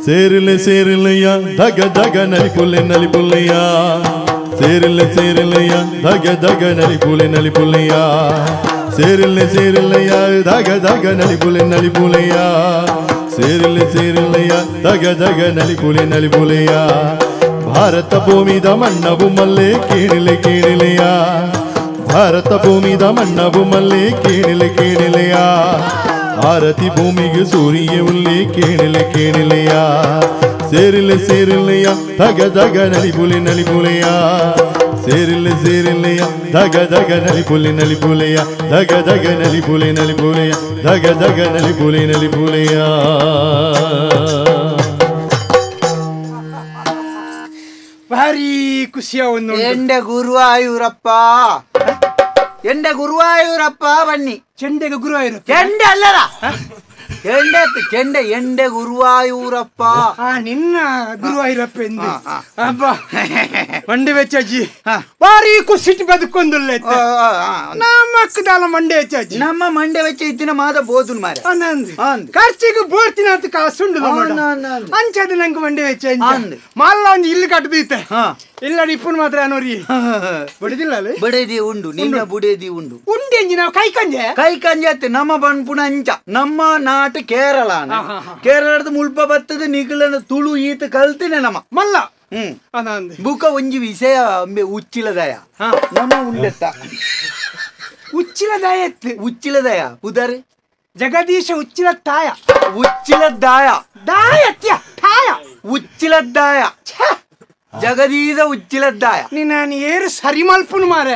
ಸೇರಿಲೆ ಸೇರಿಲೆಯ ಧಗ ಧಗ ನಲಿಪುಲೆ ನಲಿಪುಲೆಯ ಸೇರಿಲೆ ಸೇರಿಲೆಯ ಧಗ ಧಗ ನಲಿಪುಲೆ ನಲಿಪುಲೆಯ ಸೇರಿಲೆ ಸೇರಿಲೆಯ ಧಗ ಧಗ ನಲಿಪುಲೆ ನಲಿಪುಲೆಯ ಸೇರಿಲೆ ಸೇರಿಲೆಯ ಧಗ ಧಗ ನಲಿಪುಲೆ ನಲಿಪುಲೆಯ ಭಾರತ ಭೂಮಿದ ಮಣ್ಣವು ಮಲ್ಲೆ ಕೀಣಿಲೆ ಕೀಣಿಲೆಯ ಭಾರತ ಭೂಮಿದ ಮಣ್ಣವು ಮಲ್ಲೆ ಕೀಣಿಲೆ ಕೀಣಿಲೆಯ ಭಾರತಿ ಭೂಮಿಗೆ ಸೂರ್ಯ ಉಲ್ಲಿ ಕೇಣಿಲೆ ಕೇಣಿಲೆಯ ಸೇರಿಲೆ ಸೇರಿಲೆಯ ಧಗ ಧಗ ನಲಿಪುಲೆ ನಲಿಪುಲೆಯ ಸೇರಿಲೆ ಸೇರಿಲೆಯ ಧಗ ಧಗ ನಲಿಪುಲೆ ನಲಿಪುಲೆಯ ಧಗ ಧಗ ನಲಿಪುಲೆ ನಲಿಪುಲೆಯ ಧಗ ಧಗ ನಲಿಪುಲೆ ನಲಿಪುಲೆಯ. ಭಾರಿ ಖುಷಿಯ ಒಂದು ಎಂಡೆ ಗುರುವಾಯೂರಪ್ಪ, ಎಂಡೆ ಗುರುವಾಯೂರಪ್ಪ ಬನ್ನಿ. ಚೆಂಡೆಗೆ ಗುರುವಾಯೂರಪ್ಪ? ಚೆಂಡೆ ಅಲ್ಲರ, ಚೆಂಡೆ ಚೆಂಡೆ ಎಂಡೆ ಗುರುವಾಯೂರಪ್ಪ. ನಿನ್ನ ಗುರುವಾಯೂರಪ್ಪ ಎಂದು ಅಬ್ಬ ಮಂಡೆ ವೆಚ್ಚಾಜಿ ಭಾರಿ ಖುಷಿ ಬದುಕೊಂದುಲ್ಲ. ನಮ್ಮ ಮಂಡೆ ವೆಚ್ಚಾಜಿ, ನಮ್ಮ ಮಂಡೆ ವೆಚ್ಚ ಇತ್ತಿನ ಮಾದ ಬೋದುನ್ ಮಾರೆ ಖರ್ಚಿಗೆ ಬೋರ್ತಿನ ಅಂತ ಕಾಸುಂಡು ಅಂಚದ ನಂಗೆ ಮಂಡೆ ವೆಚ್ಚ ಮಾಲ್ಲ ಒಂದು ಇಲ್ಲಿ ಕಟ್ಟದೀತೆ ಇಲ್ಲ ಇಪ್ಪನ್ ಮಾತ್ರ ಅನ್ನೋರಿ ಬಡಿದಿಲ್ಲ ಬಡದಿ ಉಂಡು ನಿನ್ನ ಬುಡೇದಿ ಉಂಡು ಉಂಡೆ ನಾವು ಕೈ ಕಂಜೆ ಕೈ ಕಂಜೆ ಅತ್ತೆ ನಮ್ಮ ಬನ್ಪುಣ ಅಂಚ ನಮ್ಮ ನಾಟ ಕೇರಳ ಕೇರಳದ ಮುಲ್ಪ ಬತ್ತದ ನಿಗಲನ ತುಳು ಈತ ಕಲ್ತಿನ ನಮ್ಮ ಮಲ್ಲ ಬುಕ ಒಂಜಿ ವಿಷಯ ಉಚ್ಚಿಲದಯ ನಮ್ಮ ಉಂಡೆತ್ತ ಉಚ್ಚಿಲದಯ ಉಚ್ಚಿಲದಯ ಉದಾರೆ ಜಗದೀಶ ಉಚ್ಚಿಲ ತಾಯ ಉಚ್ಚಿಲದಾಯ ದಾಯತ್ಯ ತಾಯ ಉಚ್ಚಿಲದಾಯ ಜಗದೀಶ ಉಚ್ಚಿಲದ್ದಾಯ. ನಾನು ಏರು ಸರಿ ಮಲ್ಪುನು ಮಾರೆ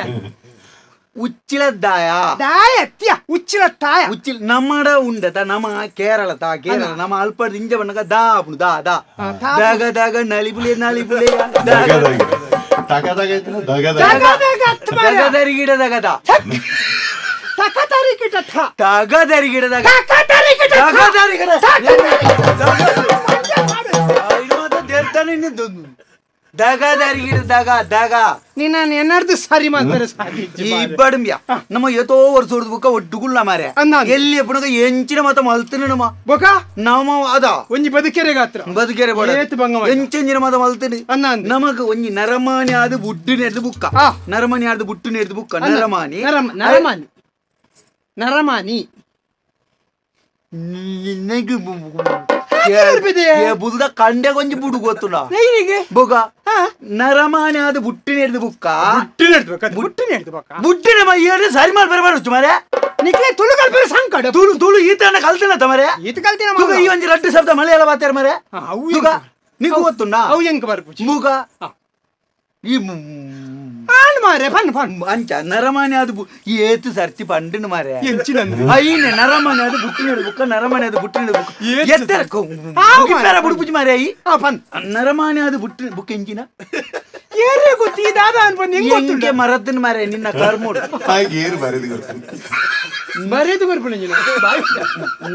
ಉಚ್ಚಿಲದ್ದಾಯ ದಾಯತ್ಯ ಉಚ್ಚಿಲ ತಾಯ ಉಚ್ಚಿಲ ನಮ್ಮಡ ಉಂಡತ ನಮ್ಮ ಕೇರಳ ತಾ ಕೇರಳ ನಮ್ಮ ಅಲ್ಪದ ಇಂಜ ಬಣ್ಣಗ ದಾ ಅಪ್ಪು ದಾ ದಾ ದಗ ದಗ ನಲಿಪುಲೆ ನಲಿಪುಲೆ ದಗ ದಗ ದಗ ದಗ ದಗದರಿಗಿಡ ದಗದ ತಕತರಿಗಿಡ ಥ ತಗದರಿಗಿಡ ದಗ ತಕತರಿಗಿಡ ತಗದರಿಗಿಡ ದಗದರಿಗಿಡ ದಗ ದಗ ನೀನು ಏನಾರ್ದು ಸರಿ ಮಾಡ್ತಾರೆ ಈ ಇಬ್ಬಡಂಬ್ಯ ನಮ್ಮ ಏತೋ ವರ್ಷ ಬುಕ್ಕ ಒಡ್ಡುಗುಳ್ಳ ಮಾರೆ ಎಲ್ಲಿ ಎಪ್ಪುನಗ ಎಂಚಿನ ಮತ ಮಲ್ತಿನ ನಮ್ಮ ಬೊಕ ನಮ್ಮ ಅದ ಒಂಜಿ ಬದುಕೆರೆ ಗಾತ್ರ ಬದುಕೆರೆ ಬೋಡ ಎಂಚೆಂಜಿನ ಮತ ಮಲ್ತಿನಿ ನಮಗ ಒಂಜಿ ನರಮಾನಿ ಆದ ಬುಡ್ಡು ನೆಡ್ದು ಬುಕ್ಕ ನರಮಾನಿ ಆದ ಬುಟ್ಟು ನೆಡ್ದು ಬುಕ್ಕ ನರಮಾನಿ ನರಮಾನಿ ನರಮಾನಿ ಬುಲ್ದ ಕಂಡೆ ಕೊಂಚ ಬುಡು ಗೊತ್ತುಂಡ ಬೊಗ ನರಮಾನಿ ಆದ ಬುಟ್ಟಿನ ಹಿಡಿದು ಬುಕ್ಕ ಬುಟ್ಟಿನ ಏಳು ಸರಿ ಮಾಡಿ ಬರಬಾರದು ಮಾರೆ ನಿಕ್ಲೆ ತುಳು ಕಲ್ಪರೆ ಸಂಕಟ ತುಳು ತುಳು ಈತನ ಕಲ್ತಿನ ತಮರೆ ಈತ ಕಲ್ತಿನ ತುಗ ಈ ಒಂಜಿ ರಡ್ಡು ಶಬ್ದ ಮಲಯಾಳ ಬಾತಾರ ಮರೆ ತುಗ ನಿಗು ಗೊತ್ತುಂಡ ಅವು ಎಂಕ ಬರ್ಪುಜಿ ಮುಗ ಈ ಆನ್ ಮಾರೆ ಫನ್ ಫನ್ ಅಂಚ ನರಮಾನಿ ಅದು ಏತು ಸರ್ತಿ ಪಂಡಿನ ಮಾರೆ ಐನೆ ನರಮಾನಿ ಅದು ಬುಟ್ಟಿನ ಬುಕ್ಕ ನರಮಾನಿ ಅದು ಬುಟ್ಟಿನ ಬುಕ್ಕ ಎತ್ತರ ಮುಗಿಪೇರ ಬುಡುಪುಜಿ ಮಾರೆ I fun ನರಮಾನಿ ಅದು ಬುಟ್ಟಿನ ಬುಕ್ಕ ಎಂಚಿನ ಏರೇ ಗೊತ್ತಿ ದಾದ ಅನ್ಬಂದು ಹೆಂಗ್ ಗೊತ್ತುಂಡ ಮರದನ್ ಮಾರೆ ನಿನ್ನ ಕರ್ಮೋಡು ಹಾಗೆ ಏರು ಬರೆದು ಗೊತ್ತು ಬರೆದು ಬರ್ಪುಣ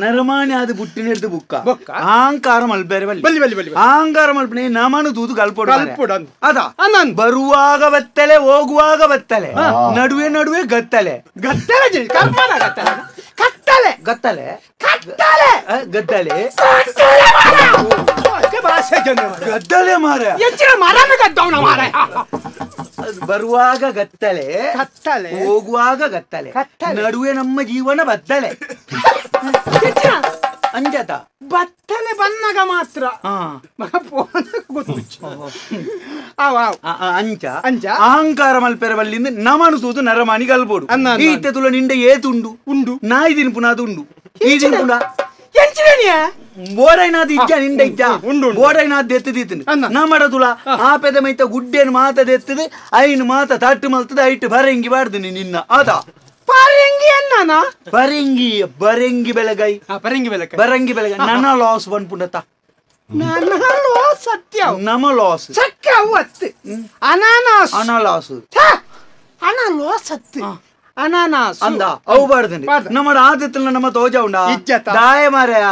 ನರಮಾನಿ ಅದು ಬುಟ್ಟಿನ ಹಿಡಿದು ಬುಕ್ಕ ಅಹಂಕಾರ ಮಲ್ಬೇರೆ ಬಲ್ಲಿ ಬಲ್ಲಿ ಬಲ್ಲಿ ಬಲ್ಲಿ ಅಹಂಕಾರ ಮಲ್ಪನೆ ನಮನು ತೂದು ಕಲ್ಪೋಡು ಕಲ್ಪೋಡು ಅದ ಬರುವಾಗ ಬತ್ತಲೆ ಹೋಗುವಾಗ ಬತ್ತಲೆ ನಡುವೆ ನಡುವೆ ಗತ್ತಲೆ ಗತ್ತಲೆ ಕರ್ಮನ ಗತ್ತಲೆ ಕತ್ತಲೆ ಗತ್ತಲೆ ಕತ್ತಲೆ ಗದ್ದಲೆ ಗದ್ದಲೆ ಮಾರ ಹೆಚ್ಚಿನ ಮರನ ಗದ್ದವನ ಮಾರ ಬರುವಾಗ ಗತ್ತಲೆ ಕತ್ತಲೆ ಹೋಗುವಾಗ ಗತ್ತಲೆ ನಡುವೆ ನಮ್ಮ ಜೀವನ ಬತ್ತಲೆ ಅಂಜತ ಬತ್ತಲೆ ಬನ್ನಗ ಮಾತ್ರ ಅಂಚ ಅಂಚ ಅಹಂಕಾರ ಮಲ್ಪೆರ ಬಲ್ಲಿಂದ ನಮನು ತೂದು ನರಮಾನಿ ಕಲ್ಪೋಡು ಈತೆ ತುಳ ನಿಂಡೆ ಏತುಂಡು ಉಂಡು ನಾಯಿ ತಿನ್ಪುನ ಅದು ಉಂಡು ಈ ತಿನ್ಪುನ ಬೋರೈನಾದ ಇಜ್ಜ ನಿಂಡ ಇಜ್ಜ ಬೋರೈನಾದ ಎತ್ತದಿತ್ತು ನಮ್ಮಡ ತುಳ ಆ ಪೆದ ಮೈತ ಗುಡ್ಡೇನು ಮಾತದ ಎತ್ತದು ಐನು ಮಾತ ತಟ್ಟು ಮಲ್ತದ ಐಟು ಬರಂಗಿ ಬಾರ್ದು ನಿನ್ನ ಅದ ಪರಂಗಿ ಅನ್ನಾನ ಬರಂಗಿ ಬರಂಗಿ ಬೆಳಗೈ ಪರಂಗಿ ಬೆಳಗೈ ಬರಂಗಿ ಬೆಳಗೈ ನನ್ನ ಲಾಸ್ ಬಂದ್ಪುಂಡತ ನನ್ನ ಲಾಸ್ ಸತ್ಯ ನಮ್ಮ ಲಾಸ್ ಚಕ್ಕ ಅವತ್ತು ಅನಾನಾಸ್ ಅನಾಲಾಸ್ ಅನಾಲಾಸ್ ಸತ್ಯ ಅನಾನಾಸ್ ಅಂದ ಅವು ಬಾರ್ದು ನಮ್ಮ ಆದತ್ತಲ್ಲ ನಮ್ಮ ತೋಜ ಉಂಡ ದಾಯ ಮಾರಾಯ.